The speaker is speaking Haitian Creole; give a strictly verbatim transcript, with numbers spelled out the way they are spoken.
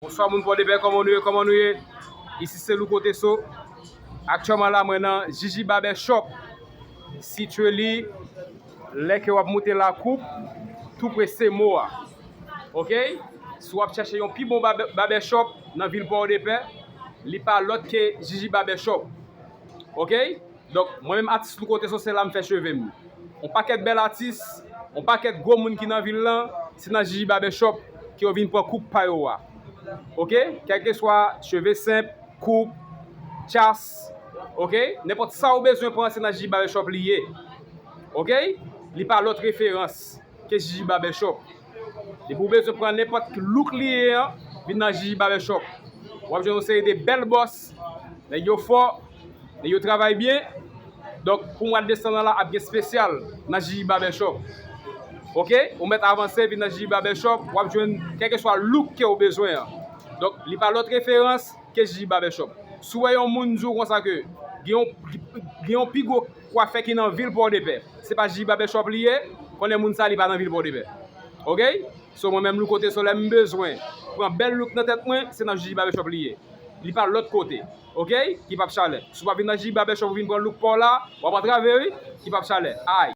Bonswa moun Pòdepè, kòman nou ye, kòman nou ye? Isi se Louko Teso. Aktyèlman la mwen nan Jiji Barber Shop. Sitye li lè ke w ap moute Lakoup, tou pre Semo a. Oke? Si w ap chèche yon pi bon barber, barber shop nan vil Pòdepè, li pa lòt ke Jiji Barber Shop. Oke? Donk, mwen menm atis Louko Teso se la m fè cheve m. On pakèt bèl atis, on pakèt gwo moun ki nan vil lan, se nan Jiji Barber Shop ke yo vin pran koup pa yo a. Oke? Kèlkeswa cheve senp, koup, tchas, oke? Nenpòt sa ou bezwen pran, se nan Jiji Barber Shop li ye. Oke? Li pa lòt referans ke Jiji Barber Shop. Depi w bezwen pran nenpòt look li ye an, vin nan Jiji Barber Shop. W ap jwenn yon seri de bèl bòs, nèg yo fò, nèg yo travay byen. Donk, pou mwa desanm nan la, ap gen espesyal nan Jiji Barber Shop. Oke? Ou mèt avanse, vin nan Jiji Barber Shop, w ap jwenn kèlkeswa look ke w bezwen an. Donk, li pa lòt referans ke Jiji Barber Shop. Si w wè yon moun di w konsa ke gen yon, gen yon pi gwo kwafè ki nan vil Pòdepè, se pa Jiji Barber Shop li ye, konnen moun sa li pa nan vil Pòdepè. Oke? So mwen menm Louko Teso lè m bezwen pran bèl look nan tèt mwen, se nan Jiji Barber Shop li ye. Li pa lòt kote. Oke? Ki p ap chalè. Si w pa vin nan Jiji Barber Shop ou vin pran look pa w la, w ap antrave wi, ki p ap chalè. Ay.